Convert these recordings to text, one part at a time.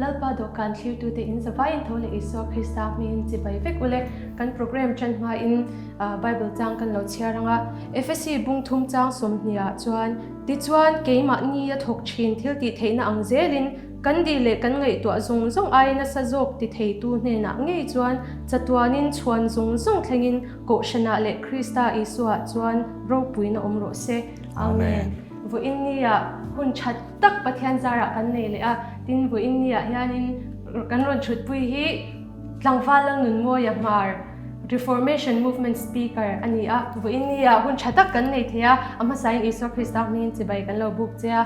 Lalpa dawhkan thlirtute in zavaiin tho leh Isua Krista hmingin chibai vek ule. Kan program ṭan hmain Bible chang kan lo chhiar ang a. Efesi bung thum chang sawmhniah chuan, Tichuan, keimahni a thawk ṭhin thil tih theihna ang zelin kan dih leh kan ngaihtuah zawng zawng aia nasa zawk ti theitu hnenah ngei chuan chatuanin chhuan zawng zawng thlengin Kohhranah leh Krista Isuaah chuan ropuina awm rawh se. Amen. Vawiin nia hun ṭhat tak Pathian zarah kan nei leh a, tin vawiin niah hianin kan rawn ṭhutpui hi Tlangval Lalnunmawia Hmar, Reformation Movement Speaker a ni a. Vawiin niah hun ṭha tak kan nei thei a, a hmasain Isua Krista hmingin chibai kan lo buk che a,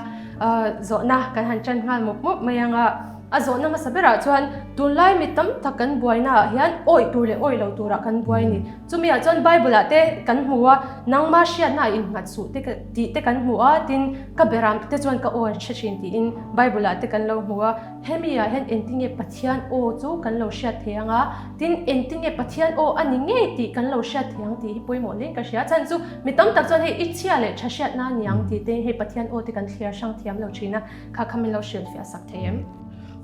zawhna kan han ṭan nghal mawp mawp mai ang a. A zawhna hmasa berah chuan tunlai mi tam tak kan buainaah hian awih tur leh awih lo turah kan buai a ni. Chumiah chuan Bible-ah te kan hmu a, nangma hriatna a innghat suh te tih te kan hmu a, tin ka beram te chuan ka aw an hre thin tiin Bible-ah te kan lo hmu a. Hemi-ah hian engtinge Pathian aw chu kan lo hriat thei ang a, tin engtinge Pathian aw a ni ngei tih kan lo hriat thei ang tih hi pawimawh hlein ka hria. Chhan chu mi tam tak chuan hei i chhia leh tha hriatna a ni ang tih te hei Pathian aw te kan thliar hrang thiam lo thin a, kha kha min lo hrilhfiah sak thei em?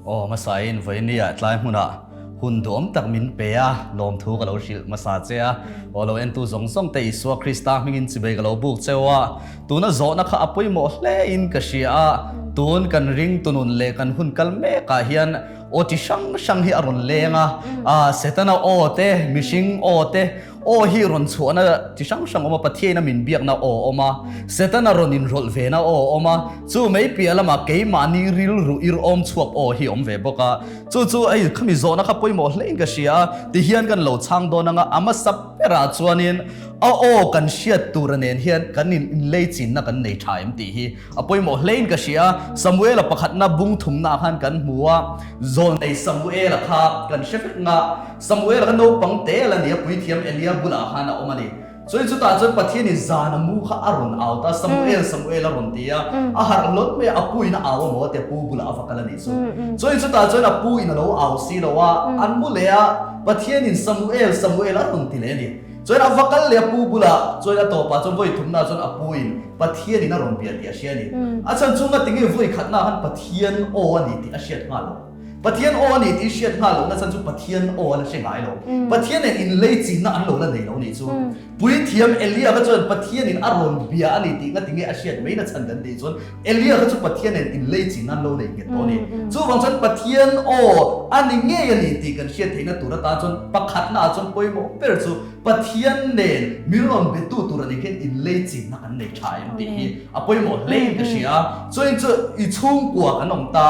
Aw hmasain vawinia tlai hmunah hun duhawm tak min pe a, lawmthu ka lo hrilh hmasa che a. Aw lo entu zawng zawng te Isua Krista hmingin chibei ka lo buk cheu a, tuna zawhna kha a pawimawh hlein ka hria a, tun kan ring tunun leh kan hun kal mekah hian aw chi hrang hrang hi a rawn leng a, Setana aw te, mihring aw te, Aw hi rawn chhuahna chi hrang hrang awm a, Pathiaina min biakna aw a awm a, Setana rawn inrawlh vena aw a awm a, chu mai piah lamah keimahni rilru irhawm chhuak aw hi a awm ve bawk a. Chu chu hei khami zawhna kha pawimawh hlein ka hria a, tihian kan lo chhang dawn anga a hmasa berah chuanin a aw kan hriat tura nen hian kan inlei chinna kan nei tha em tih hi A pawimawh hlein ka hria a, Samuela pakhatna bung thumnaah khan kan hmu a, Zawlnei Samuela kha kan hre vek nga, Samuela kha naupang te la ni a, puithiam Elia bulah khan a awm a ni. Chuan chutah chuan Pathianin zana mu kha a rawn au ta, Samuel, Samuel a rawn ti a, a harh hlawt mai a, a pu in a au amaw tia pu bulah a va kal a nih chu. Chuan chutah chuan a pu in a lo au si lo a, an mu leh a, Pathianin Samuel, Samuel a rawn ti leh a ni. Chuan a va kal leh a pu bulah chuan a tawpah chuan vawi thumnaah chuan a pu in Pathian in a rawn bia tih a hria a ni. A chhan chu ngatinge vawi khatnaah khan Pathian aw a ni tih a hriat nghal lo. Pathian aw a ni tih hriat nghal lohna chhan chu Pathian aw a la hre ngai lo. Pathian nen inlei chinna an lo la nei lo nih chu. Puithiam Elia kha chuan Pathian in a rawn bia a ni tih ngatinge a hriat mai na chhan kan tih chuan Elia kha chu Pathian nen inlei chinna an lo nei nghet tawh a ni. Chuvang chuan Pathian aw a ni ngei a ni tih kan hriat theihna tur atan chuan pakhatnaah chuan pawimawh ber chu Pathian nen min rawn betu tur a nih khian inlei chinna kan nei tha em tih hi a pawimawh hlein ka hria a. Chuan chu i chhungkua kan awm ta,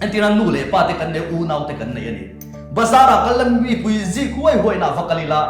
entirna nu leh pa te kan nei, unau te kan nei a ni. Bazar ah kal la mipui zik huai huainah va kal ila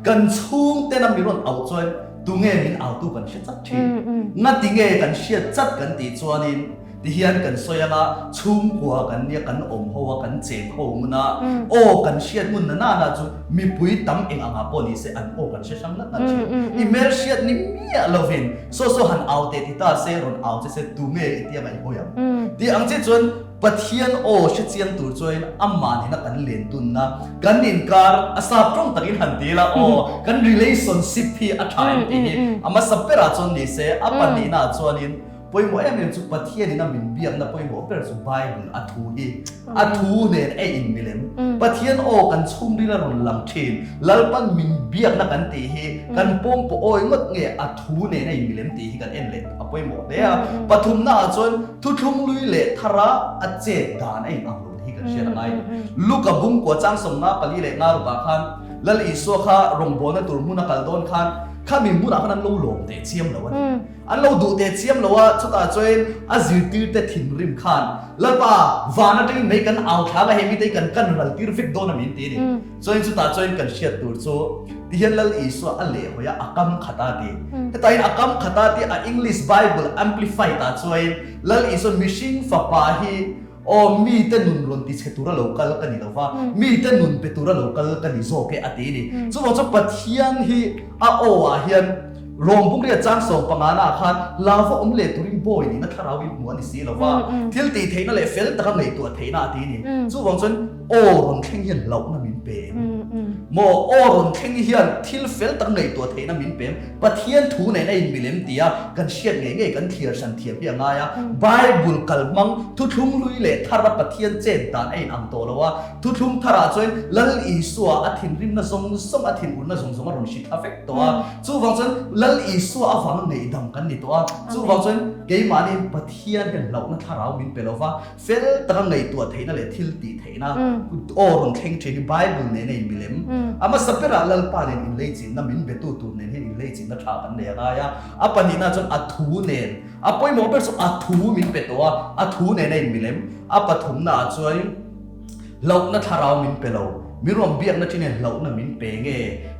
kan chhungtena min rawn auh chuan Tunge min autu kan hre chat thin. Ngati nge kan hriat chat kan tih chuanin tihian kan sawi anga chhungkua kan nia kan awm ho a kan cheng ho ngun a, aw kan hriat ngun na nana chu mipui tam eng angah pawh ni se an aw kan hre hrang ngat ngat thin. I hmel hriat ni miah lovin saw saw han au teh ti ta se rawn au che se tunge i tia ngaihhawi ang tih ang che chuan Pathian aw hre chiang tur chuain amah nena kan len tunna, kan inkar a sap tawng takin han ti ila aw, kan relationship hi a tha em tih hi a hmasa berah chuan ni se, a pahnihnaah chuanin pawimawh em em chu Pathianin a min biakna pawimawh ber chu Bible a thu hi a thu nen a inmilem. Pathian aw kan chhungril a rawn lang thin, Lalpan min biakna kan tih hi kan pawngpaw awi ngawt nge a thu nen a inmilem tih hi kan en leh a pawimawh hle a. Pathumnaah chuan Thuthlung lui leh thara a chet dan a inang lo te hi kan hriat a ngai. Luka bungkua chang sawmnga pali leh nga rukah khan Lal Isua kha rawngbawlna tur hmun a kal dawn khan khami hmunah khan an lo lawm teh chiam lo a ni. An lo duh teh chiam lo a, chutah chuan a zirtirte thinrim khan Lalpa van atangin mei kan au thlang a, hemi te hi kan kan ral tir vek dawn a min ti a ni. Chuan chutah chuan kan hriat tur chu tihian Lal Isua a lehhawi a, a kam khat a ti. Hetah hian a kam khat a ti a English Bible Amplified ah chuan Lal Isua mihring fapa hi aw mite nun rawn ti chhe tura lo kal ka ni lo va, mite nun pe tura lo kal ka ni zawk e a ti a ni. Chuvang chuan Pathian hi a aw ah hian. Rom bungria chang 15 na khan lava awm leh turin bawi nihna thlarau in hmu a ni si lo va, thil tih theihna leh fel taka ngaihtuah theihna a ti a ni. Chuvang chuan aw rawn thleng hian hlauhna min pe em? Maw aw rawn thleng hian thil fel tak ngaihtuah theihna min pe em? Pathian thu nen a inmilem tia kan hriat ngei ngei kan thliar hran thiam hi a ngai a. Bible kal hmang thuthlung hlui leh thara Pathian chet dan a inang tawh lo a. Thuthlung tharah chuan Lal Isua a thinrimna zawng zawng, a thinurna zawng zawng a rawn hri thla vek tawh a. Chuvang chuan Lal Isua avanga ngaihdam kan ni tawh a. Chuvang chuan keimahni Pathian hian hlauhna thlarau min pe lo va, fel taka ngaihtuah theihna leh thil tih theihna aw rawn thleng thin hi Bible nen a inmilem. A hmasa berah Lalpa nen inleichinna, min betu tur nen hian inleichinna tha kan nei a ngai a. A pahnihna chuan a thu nen, a pawimawh ber chu a thu min pe tawh a, a thu nen a inmilem. A pathumnaah chuan Hlauhna thlarau min pe lo, min rawn biakna thin hian hlauhna min pe nge?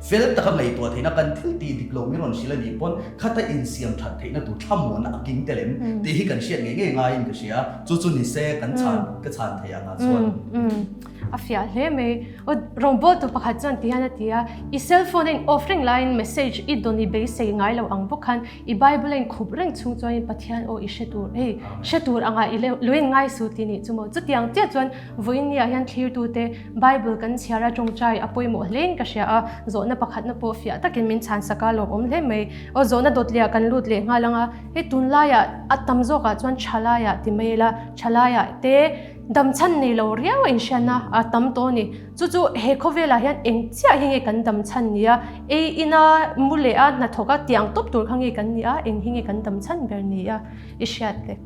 Fel taka ngaihtuah theihna kan thil tih dik lo min rawn hrilh a nih pawn khata insiam that theihna tur thlamuanna a king tel em tih hi kan hriat ngei ngei ngaiin ka hria. Chu chu ni se kan chhan ka chhan thei ang ah chuan. A fiah hle mai. Aw rawngbawltu pakhat chuan ti hian a ti a, I cell phone a in off reng laiin message i dawn i beisei ngai lo ang bawk khan I Bible a inkhup reng chhung chuanin Pathian aw i hre tur, hei, hre tur anga i lo in ngai su ti nih chu maw? Chutiang chiah chuan vawiinniah hian thlirtute Bible kan chhiar a tawngtai a pawimawh hlein ka hria a, zawhna pakhatna pawh fiah takin min chhansak a lawmawm hle mai. Aw zawhna dawtliah kan lut leh nghal ang a, hei tunlaiah a tam zawkah chuan thalaiah ti mai ila, thalaiah te damchhan nei lo riau a inhriatna a tam tawh a ni. Chu chu he khawvelah hian eng chiah hi nge kan dam chhan ni a, ei ina mu leh a hnathawk a tiang tawp tur kha nge kan ni a, eng hi nge kan dam chhan ber ni a i hriat le?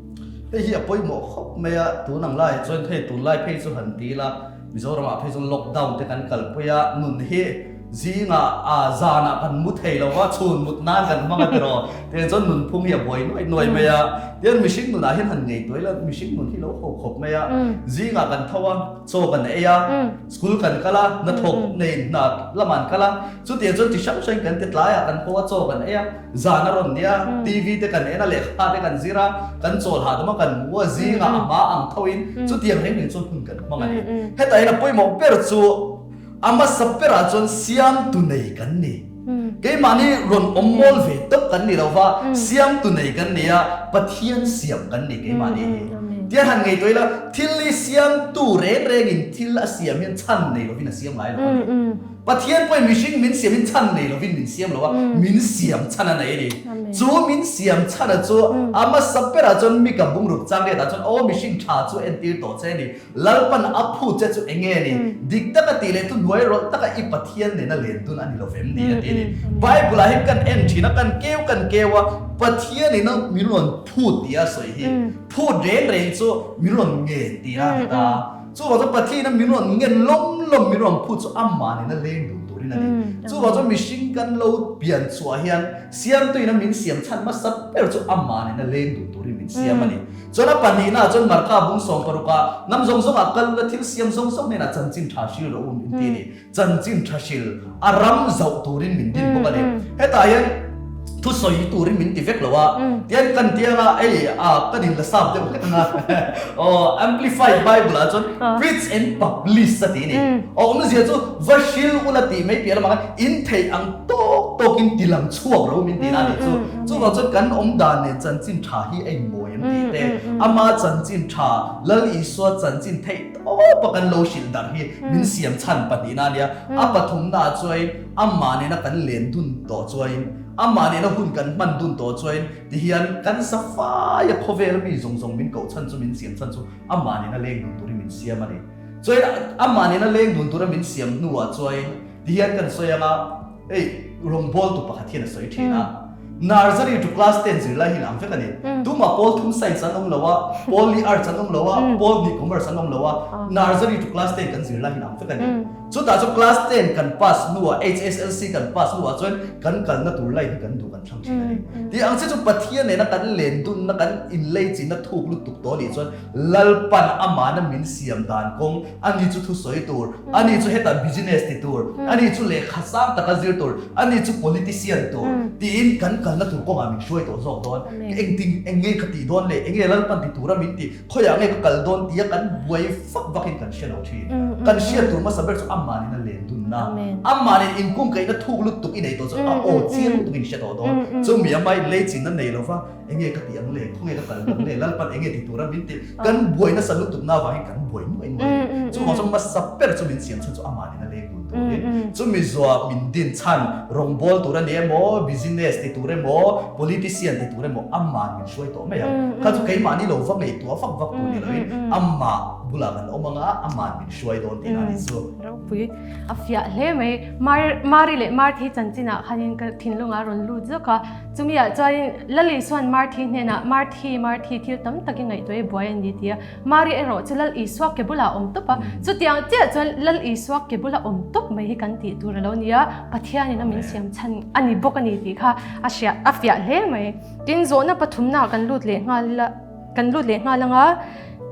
Hei hi a pawimawh khawp mai a, tun ang laiah chuan hei tunlai phei chu han ti ila, Mizoramah phei chuan lockdown te kan kalpui a, nun hi zingah a zanah kan mu thei lo va, chhun mut nan kan hmang a tiraw, tiang chuan nunphung hi a buai nuai nuai mai a, tiang mihring nunah hian han ngei tuai ila mihring nun hi lo ho khawp mai a, zingah kan tho a, Chaw kan ei a, school kan kal a, hnathawk nei hna lamah an kal a, chutiang chuan chi hrang hrangin kan ti tlai a, kan haw a, chaw kan ei a, zan a rawn nia, TV te kan en a, lehkha te kan zir a, kan chawl hahdam a, kan mu a, zingah a hma ang thoin chutiang reng reng chuan hun kan hmang a ni. Hetah hian a pawimawh ber chu a hmasa berah chuan siamtu nei kan ni. Keimahni rawn awm mawl ve tawp kan ni lo va, siamtu nei kan ni a, Pathian siam kan ni keimahni hi. Tia han ngaihtuah ila, thil hi siamtu reng rengin thil a siam hian chhan nei lovin a siam ngai lo a ni. Pathian pawhin mihring min siamin chhan nei lovin min siam lo a, min siam chhan a nei a ni. Chu min siam chhana chu a hmasa berah chuan Mika bungruk changriatah chuan aw mihring tha chu entir tawh che a ni. Lalpan a phut che chu eng nge ni? Dik taka tih leh thuhnuai rawlh taka i Pathian nena len dun a ni lo vem ni a ti a ni. Bible ah hian kan en thin a, kan keu kan keu a, Pathian ina min rawn phut tih a sawi hi. Phut reng reng chu min rawn ngen tih a ni ta. Chuvang chuan Pathian ina min rawn ngen lawm lawm min rawn phut chu amah nena leng dun turin a ni. Chuvang chuan mihring kan lo pian chhuah hian Siamtu ina min siam chhan hmasa ber chu amah nena leng dun turin min siam a ni. Chuan a pahnihnaah chuan Marka bung 16ah hnam zawng zawngah kal ula thil siam zawng zawng hnenah chanchin tha hril rawh u min ti a ni. Chanchin tha hril a ram zauh turin min din bawk a ni. Hetah hian thusawi turin min ti vek lo a, tian kan tianga ei a kan inla sap deuh hlek anga aw Amplified Bible ah chuan preach and publish a ti a ni. A awmzia chu va hril ula tih mai piah lamah khan in theih ang tawk tawkin ti lang chhuak ro min tihna a nih chu. Chuvang chuan kan awm dan nen chanchin tha hi a inmawi em tih te, ama chanchin tha, Lal Isua chanchin theih tawpa kan lo hrilh darh hi min siam chhan pahnihna a nia. A pathumna ah chuain amah nena kan len dun tawh chuain, amah nena hun kan hman dun tawh chuain tihian kan safaia khawvela mi zawng zawng min koh chhan chu min siam chhan chu amah nena leng dun turin min siam a ni. Chuain amah nena leng dun tura min siam hnuah chuain tihian kan sawi anga, Hei rawngbawltu pakhat hian a sawi thin a, Nursery to class ten zirlai hi ang vek a ni. Tumah pawl thum science an awm lo a, pawl li arts an awm lo a, pawl hnih commerce an awm lo a, nursery to class ten kan zirlai hi ang vek a ni. Chutah chu class ten kan pass hnuah HSLC kan pass hnuah chuan kan kalna tur line hi kan duh kan thlang thin a ni. Tih ang che chu Pathian nena kan len dunna kan inleichinna thuk lutuk tawh anih chuan Lalpan amahna min siam dan kawng Ani chu thusawi tur, ani chu hetah business ti tur, ani chu lehkha sang taka zir tur, ani chu politician tur tiin kan kalna tur kawngah min hruai tawh zawk dawn. Engtin eng nge ka tih dawn le, eng nge Lalpan ti tura min tih, khawiah nge ka kal dawn tia kan buai vak vakin kan hre lo thin. Kan hriat tur hmasa ber chu amah nen a len dunna, amah nen inkungkaihna thuk lutuk i nei tawh chuan a aw chiang lutuk in hre tawh dawn. Chumi a hmain lei chinna nei lova enge ka tih ang le, khawnge ka kal ang le, Lalpan enge ti tura min tih, kan buai nasa lutuk na avangin kan buai nuai nuai a ni. Chuvang chuan hmasa ber chu min siam chhan chu amah nen a leng dun turin, chumi zuah min din chhan rawngbawl tur a ni emaw, business ti tur emaw, politician ti tur emaw amah min hruai tawh mai ang. Kha chu keimahni lo va ngaihtuah vak vak tur ni loin amah bulah kan awm anga amah min hruai dawn tihna a ni chu. Ropui a fiah hle mai. Mari leh Marthi chanchinah khanin ka thinlungah a rawn lut zawk a. Chumiah chuanin Lal Isua'n Marthi hnenah, Marthi, Marthi, thil tam tak i ngaihtuah i buai a ni ti a. Mari erawh chu Lal Isua ke bulah a awm tawp a. Chutiang chiah chuan Lal Isua ke bula awm tawp mai hi kan tih tur a lo ni a, Pathianin a min siam chhan a ni bawk a ni tih kha a hriat a fiah hle mai. Tin, zawhna pathumnaah kan lut leh nghal a, kan lut leh nghal ang a,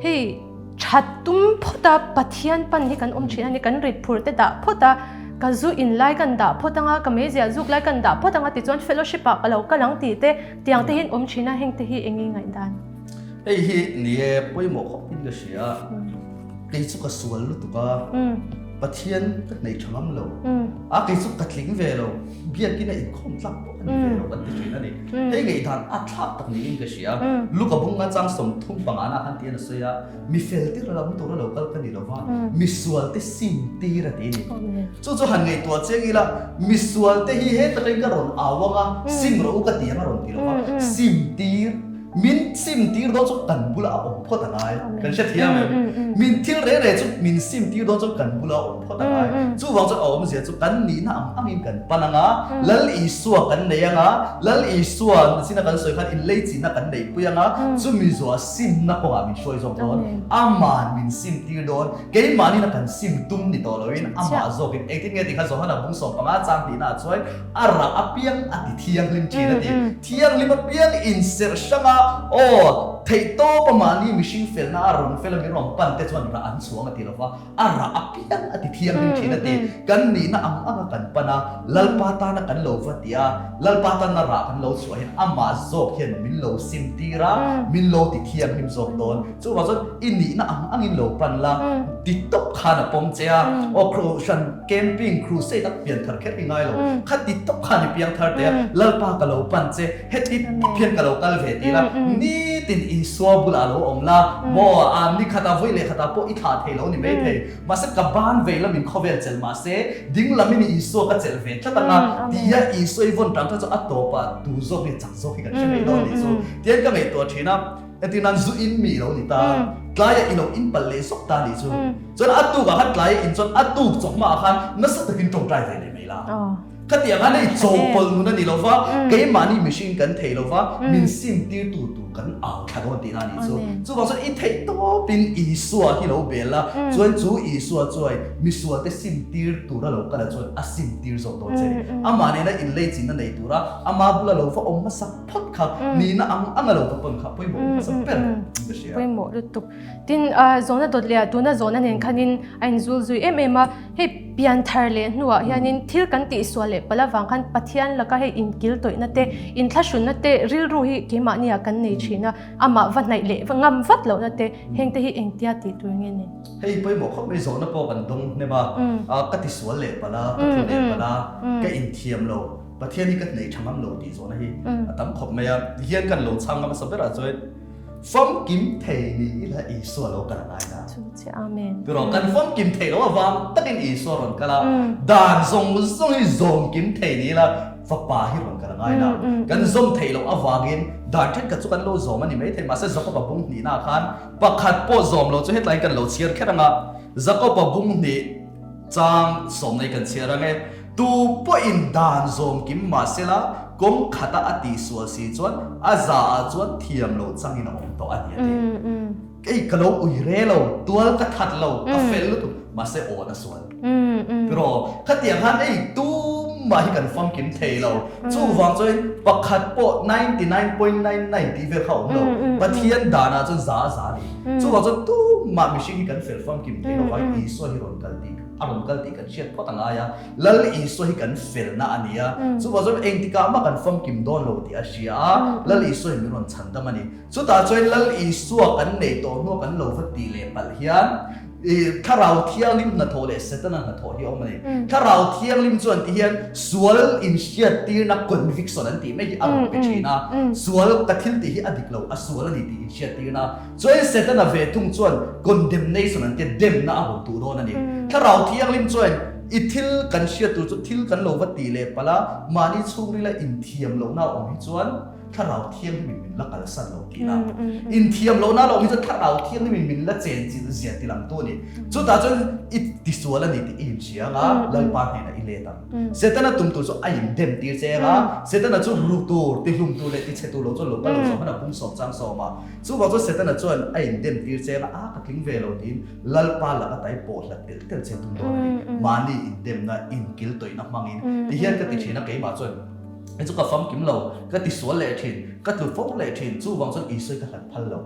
hei that tum phawt a Pathian pan hi kan awm thin a ni, kan rit phur te dah phawt a, ka zu in lai kan dah phawt ang a, ka meizial zuk lai kan dah phawt ang a tichuan fellowship ah ka lo kal ang tih te tiang te hian awm thin a, heng te hi eng nge ngaihdan? Hei hi ni e, pawimawh khawp in ka hria, kei chu ka sual lutuk a, Pathian ka hneih tha ngam lo, a kei chu ka tling ve lo, biakin a inkhawm tlak pawh ka ni ve lo kan ti thin a ni. Hei ngaihdan a thlak tak niin ka hria, Luka bunga chang 35 na khan tian a sawi a, mi fel tir lam tura lo kal ka ni lo va, mi sual te sim tir a ti a ni. Chu chu han ngaihtuah chiang ila, mi sual te hi he takin ka rawn au ang a, sim rawh u ka ti ang a rawn ti lo va, sim tir. Min sim tir dawn chu kan bula a awm phawt a ngai. Kan hre thiam em? Min thil reh reh chu min sim tir dawn chu kan bula a awm phawt a ngai. Chuvang chuan a awmzia chu kan nihna ang angin kan pan ang a, Lal Isua kan nei ang a, Lal Isua zina kan sawi khan inleichinna kan neihpui ang a, chumi zawha simna kawngah min hruai zawk dawn. Ama'n min sim tir dawn. Keimahniina kan sim tum ni tawh loin amah zawkin engtin nge tih kha Johana bung 15 chang tihnaah chuan A rah apiang a ti thianghlim thin a ti. Thianghlim apiang inserh hrang a, aw, theihtawp a mahni mihring felna a rawn fel a min rawn pan te chuan rah an chhuang a ti lo va, a rah apiang a ti thianghlim thin a ti. Kan nihna ang ang a kan pan a, Lalpa tana kan lo va ti a, Lalpa tana rah kan lo chhuah hian amah zawk hian min lo sim tir a, min lo ti thianghlim zawk dawn. Chuvang chuan i nihna ang angin lo pan la, ti tawp khan a pawm che a, aw Kohhran camping crusade a pian thar kher hi ngai lo, kha ti tawp khan i piang thar teh a, Lalpa ka lo pan che, heti tawp hian ka lo kal ve ti la, nitin Isua bulah lo awm la, maw a ni khatah vawi leh khatah pawh i thlah thei lo ni maithei, mahse ka ban vei lamin khawvel chelh mahse ding lamin Isua ka chelh ve tlat ang a, tia Isua i vawn tang kha chu a tawpah tu zawk nge chak zawk hi kan hre mai dawn nih chu, tihian ka ngaihtuah thin a. Heti nan zu in mi lo ni ta, tlaiah i lo in palh leh zawk ta nih chu. Chuan a tukah khan tlaiah in chuan a tuk chawhmaah khan nasa takin tawngtai ve leh mai la. Khatiang khan hei chawhpawlh nun a ni lo va, keimahni mihring kan thei lo va, min sim tirtu tur kan au thla dawn tihna a nih chu. Chuvang chuan i theih tawpin Isua hi lo bel la, chuan chu Isua chuai misualte sim tir tura lo kal ah chuan a sim tir zawk dawn che a ni. Amah nena inleichinna nei tura ama bula lo va awm hmasa. Phawt kha nihna ang ang a lo va pawn kha pawimawh hmasa ber in ka hria. Pawimawh lutuk. Tin, zawhna dawt leh tuna zawhna nen khanin a inzul zui em em a, hei pian thar leh hnuah hianin thil kan tihsual leh palh avang khan Pathian laka hei inkil tawihna te, inthlahrunna te rilru hi keimahniah kan nei thin a, amah va hnaih leh va ngam vat lohna te, hengte hi engtia tih tur nge ni? Hei pawimawh khawp mai zawhna pawh kan dawng hnem a, ka tisual leh palh a, ka tlu leh palh a, ka inthiam lo. Pathian hi ka hneih tha ngam lo tih zawhna hi a tam khawp mai a, tihian kan lo chhang ngam hmasa berah chuan famkim thei ni ila Isua lo kal a ngai na. Chu che Amen. Tiraw kan famkim thei lo avang takin Isua rawn kal a, dan zawng zawng hi zawmkim thei ni ila fapa hi rawn kal a ngai na. Kan zawm theih loh avangin dan thenkhat chu kan lo zawm a ni maithei mahse Jakoba bung hnihnaah khan pakhat pawh zawm lo chu hetlaiin kan lo chhiar kher ang a, Jakoba bung hnih chang sawmna hi kan chhiar ang e. Tu pawhin dan zawm kim mah sela, kawng khata a tihsual si chuan a za ah chuan thiam loh changin a awm tawh a ni a ti. Kei ka lo ui re lo, tual ka that lo, ka fel lutuk, mahse awn a sual. Tiraw, khatiang khan ei tumah hi kan famkim thei lo. Chuvang chuan pakhat pawh 99.99 tih vel kha a awm lo. Pathian danah chuan za a za a ni. Chuvang chuan tumah mihring hi kan fel famkim thei lo vangin Isua hi rawn kal tih A rawn kal tih kan hriat phawt a ngai a, Lal Isua hi kan felna a ni a, chuvang chuan engtikah mah kan famkim dawn lo tih a hria a, Lal Isua hi min rawn chhan dam a ni. Chutah chuan Lal Isua kan neih tawh hnuah kan lo va tih leh palh hian. I Thlarau Thianghlim hnathawh leh Setana hnathawh hi a awm a ni. Thlarau Thianghlim chuan ti hian sual inhriattirna conviction an tih mai hi a rawn pe thin a. Sual ka thil tih hi a dik lo, a sual a ni tih inhriattirna. Chuan Setana ve thung chuan condemnation an tia demna a rawn tuh dawn a ni. Thlarau Thianghlim chuan i thil kan hriat tur chu thil kan lo va tih leh palh a, mahni chhungrila inthiam lohna a awm hi chuan Thlarau Thianghlimin min la kalsan lo tihna. Inthiam lohna lo awm hi chuan Thlarau Thianghlimin min la chenchilh zia ti langtu a ni. Chutah chuan i tisual a ni tih i inhria anga Lalpa hnenah i let ang. Setana tum tur chu a indem tir che anga Setana chu ru tur, tihlum tur leh tichhe tur lo chuan lo kal lo zawk hman a pung sawm chang sawm a. Chuvang chuan Setana chuan a indem tir che anga a ka tling ve lo tiin Lalpa laka tai pawh hlat telh telh che tum dawn a ni. Mahni indemna, inkiltawihna hmangin tihian ka ti thin a keimah chuan Hei chu ka famkim lo, ka tisual leh thin, ka tlu fo leh thin, chuvang chuan Isua hi ka hlat phal lo.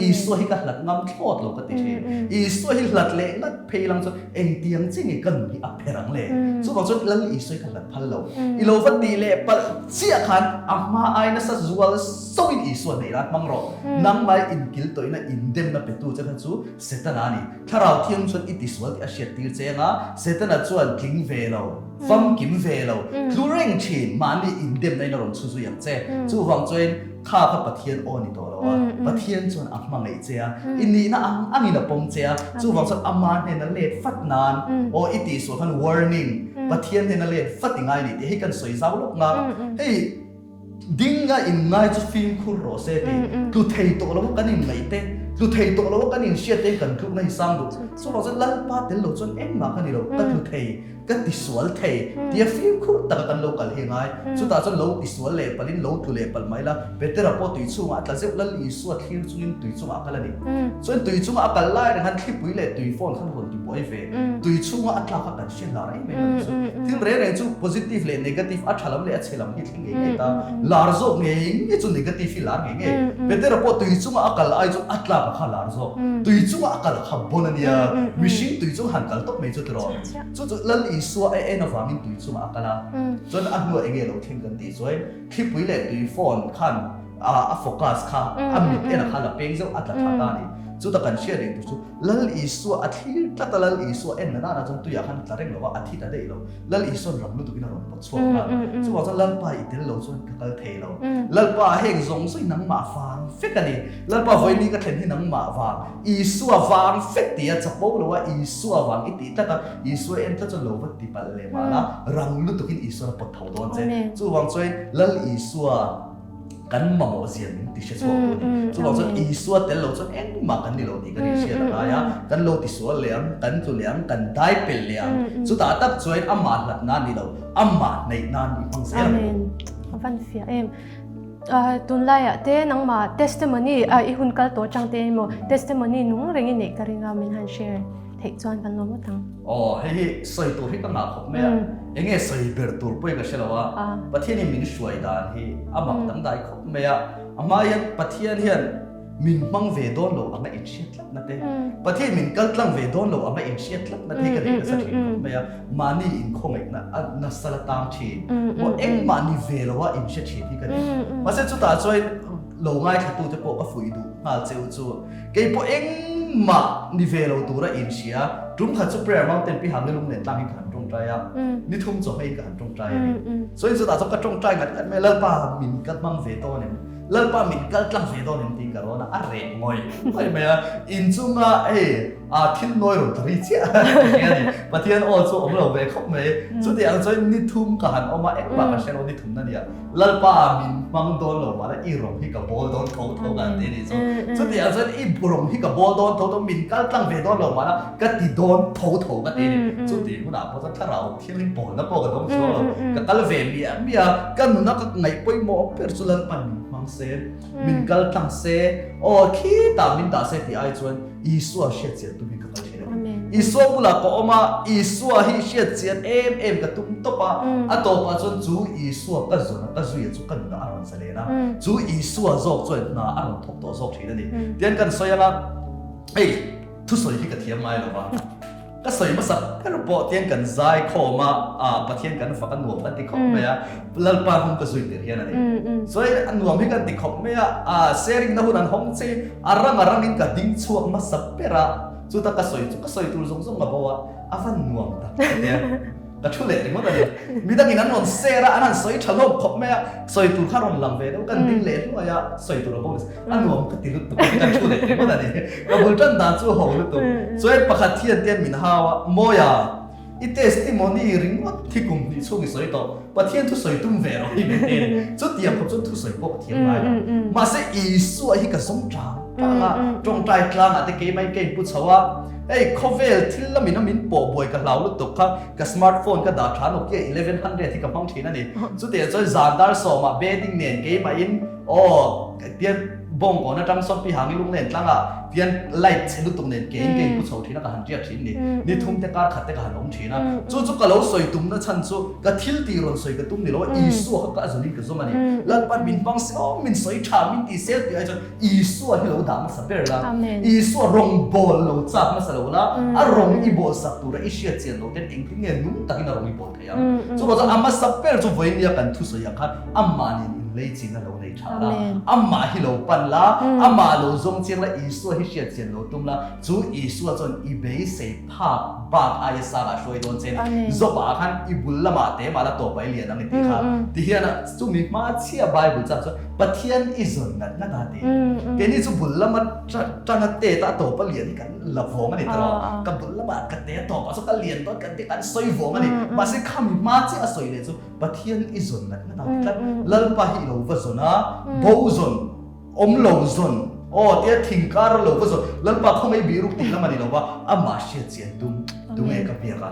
Isua hi ka hlat ngam thlawt lo ka ti thin. Isua hi hlat leh ngat phei lang chuan engtiang chi nge ka nun hi a pher ang le? Chuvang chuan Lal Isua hi ka hlat phal lo. I lo va tih leh palh chiah khan a hma ai nasa zual sauhin Isua hneih nan hmang rawh. Nangmah inkil tawihna indemna petu che kha chu Setana a ni. Thlarau Thiang chuan i tisual tih a hriattir che anga Setana chuan tling ve lo. Famkim ve lo, tlu reng thin, mahni indemna in a rawn chhu zui ang che. Chuvang chuan kha kha Pathian aw ni tawh lo a, Pathian chuan a hmangaih che a, i nihna ang angin a pawm che a, chuvang chuan ama hnena let fat nan aw i tihsual khan warning, Pathian hnena let fat i ngai ni tih hei kan sawi zau lawk nga. Hei Dinga inngai chu fimkhur rawh se tih tlu thei tawh lo a kan inngaih te, tlu thei tawh lo a kan inhriat te kan tlukna hi sang duh. Chuvang chuan Lalpa tel lo chuan engmah ka ni lo, ka tlu thei, ka tisual thei tia fimkhur taka kan lo kal hi a ngai. Chutah chuan lo tisual leh palhin lo tlu leh palh mai la, Petera pawh tui chhungah a tla zeuh, Lal Isua thlir chungin tui chungah a kal a ni. Chuan tui chunga a kal lai reng khan thlipui leh tui phone khan rawn ti buai ve. Tui chhunga a tlak kha kan hre lar em em a ni chu. Thil reng reng chu positive leh negative, a tha lam leh a chhe lam hi thleng ngei ngei ta. Lar zawk ngei ngei chu negative hi lar ngei ngei. Petera pawh tui chunga a kal ai chu a tlak a kha lar zawk. Tui chunga a kal kha bon a nia. Mihring tui chung han kal tawp mai chu tiraw. Chu chu Lal Isua a en avangin tui chungah a kal a. Chuan a hnuah enge lo thleng kan tih chuan thlipui leh tui phone khan a focus kha a mit en a khan a peng zeuh a tla tha ta a ni. Chuta kan hriat reng tur chu Lal Isua a thlir tlat a, Lal Isua en na nana chuan tuiah khan a tla reng lo a, a thi ta daih lo. Lal Isua'n ram lutukin a rawn pawt chhuak nghal. Chuvang chuan Lalpa i tel lo chuan ka kal thei lo. Lalpa heng zawng zawng hi nangmah vang fek a ni. Lalpa vawiin ka thlen hi nangmah vang, Isua vang fek tia chapo lo a, Isua vang i tih tlat a, Isua en tlat chuan lo va ti palh leh mah la, rang lutukin Isua'n a pawt tho dawn che. Chuvang chuan Lal Isua kan mamawh zia min ti hre chhuak tu a ni. Chuvang chuan Isua tel lo chuan engmah kan ni lo tih kan inhriat a ngai a, kan lo tisual leh ang, kan tlu leh ang, kan dai pel leh ang. Chutah tak chuan amah hlat nan ni lo, amah hnaih nan i hmang zel ang. Amen. A van fiah em. Tunlaiah te nangmah testimony i hun kal tawh atang te emaw testimony nung reng i neih ka ring a min han share. Theih chuan kan lawm ngawt ang. Aw, hei hi sawi tur hi ka ngah khawp mai a, eng nge sawi ber tur pawhin ka hre lo a, Pathianin min hruai dan hi a mak dangdai khawp mai a, a hma hian Pathian hian min hmang ve dawn lo anga inhriat tlat na te, Pathian min kal tlang ve dawn lo anga inhriat tlat na te hi ka nei nasa thin khawp mai a, mahni inkhawngaihna a nasa la tang thin, maw engmah ni ve lo a inhre thin hi ka ni. Mahse chutah chuan lo ngaithlatute pawh ka fuih duh nghal cheu chu. Kei pawh engmah ni ve lo tura inhria, tum khat chu Prayer Mountain pi Hangni Lunglen tlang hi ka han tawngtai a, ni thum chaw hmeiin ka han tawngtai a ni. Chuan chutah chuan ka tawngtai ngat ngat mai, Lalpa min kal hmang ve dawn em? Lalpa min kal tlang ve dawn em? tiin ka rawn a, a reh ngawih ngawih mai a, inchunga hei thil nawi rawn ta ri chiah tih a ni. Pathian aw chu awm lo ve khawp mai. Chutiang chuan ni thum ka han awm a, engmah ka hre lo ni thum na nia. Lalpa min hmang dawn lo mahla i rawng hi ka bawl dawn tho tho ka ti anih chu. Chutiang chuan i rawng hi ka bawl dawn tho tho, min kal tlang ve dawn lo mahla ka ti dawn tho tho ka ti a ni. Chuti hunah pawh chuan thlarau thianghlim pawlna pawh ka dawng chuang lo. Ka kal ve miah miah a, ka nuna ka ngaih pawimawh ber chu Lalpan min hmang se, min kal tlang se, aw khitah min dah se tih ai chuan Isua hriatchian tum hi ka kal thin a ni. Isua bulah ka awm a, Isua hi hriatchian em em ka tum tawp a, a tawpah chuan chu Isua ka zawn a, ka zuia chu ka nunah a rawn zalen a, chu Isua zawk chuan hna a rawn thawk tawh zawk thin a ni. Tihian kan sawi ang a, hei thusawi hi ka thiam ngai lo va. Ka sawi hmasa ber pawh tiang kan zai khawm a, ah Pathian kan fak a nuam kan ti khawp mai a, Lalpa hung ka zui tir hian a ni. Chuan a nuam hi kan ti khawp mai a, ah sharing na hun an hawng che, a rang a rangin ka ding chhuak hmasa ber a. Chuta ka sawi chu ka sawi tur zawng zawng a bo a, a van nuam tak ka ti a. Ka thu leh ringawt a ni. Midangin an rawn share a, an han sawi tha hlawm khawp mai a, sawi tur kha rawn lang ve deuh, kan ding leh hluai a, sawi tur a bo nasa. A nuam ka ti lutuk a, kan thu leh ringawt a ni. Ka bul tan dan chu ho lutuk. Chuan pakhat hian te min hau a, Mawia, i testimony ringawt hi kum hnih chhung i sawi tawh, Pathian thusawi tum ve rawh hi min ti a ni. Chutiang khawp chuan thusawi pawh ka thiam ngai lo. Mahse Isua hi ka zawng tang tang a, tawngtai tlangah te keimah in ka inpu chho a, hei khawvel thil lamin a min pawh buai ka hlau lutuk kha ka smartphone ka dah tha Nokia 1100 hi ka hmang thin a ni. Chutiang chuan zan dar sawmah bedding nen keimah in aw tian bawng kawn atang sawn pi hangi lunglen tlangah tian light chhe lutuk nen ke in ka inpu chho thin a ka han riak thin ni. Ni thum te kar khat te ka han awm thin a. Chu chu ka lo sawi tumna chhan chu ka thil tih rawn sawi ka tum ni lo a, Isua kha ka a zawnin ka zawm a ni. Lalpan min hmang se aw min sawi tha min ti sel tih ai chuan Isua hi lo dah hmasa ber la, Isua rawng bawl lo chak hmasa lo la, a rawng i bawl sak tura i hriat chian lo ten engtin nge nung takin a rawng i bawl theih ang. Chuvang chuan a hmasa ber chu vawinia kan thusawi ang khan amah nen inlei chin a lo nei tha la, amah hi lo pan la, amah lo zawng chiang la, Isua hi hriat chian lo tum la, chu Isua chuan i beisei phak bak aia sangah hruai dawn che a ni. Zawpah khan i bul lamah te mah la tawp a i lian ang i tih kha. Tihian a chumi hma chhia Bible chang chuan Pathian i zawn ngat ngat a ti. Keini chu bul lama tanga tet a tawp a lian hi kan la vawng a ni tawh. Ka bul lamah ka te a tawp ah chuan ka lian dawn kan ti kan sawi vawng a ni. Mahse khami hma chiah a sawi leh chu Pathian i zawn ngat ngat a ti tlat. Lalpa hi i lo va zawn a, bo zawn. Awm lo zawn, aw tia thing kar lo va zawn, Lalpa khaw mai biruk tih lam a ni lo va, amah hriat chian tum tunge ka biak a,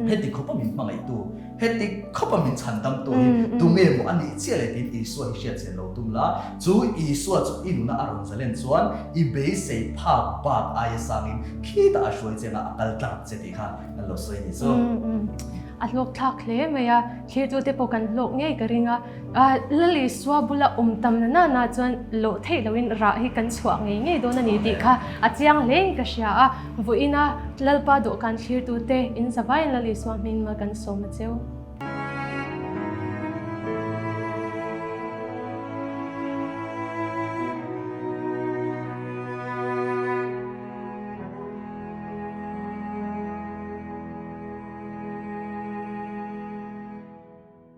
heti khawpa min hmangaihtu, heti khawpa min chhan damtu hi tunge maw a nih chiah leh tiin Isua hi hriat chian lo tum la, chu Isua chu i nuna a rawn zalen chuan i beisei phak bak aia sangin khitah a hruai chiang a, a kal tlang che tih kha kan lo sawi a ni chu. A hlawk thlak hle mai a, thlirtute pawh kan hlawk ngei ka ring a. Lal Isua bula awm tam na na na chuan loh theih loin rah hi kan chhuah ngei ngei dawn a ni tih kha a chiang hlein ka hria a. Vawiina Lalpa dawhkan thlirtute in zavaiin Lal Isua hming mal kan sawm a cheu.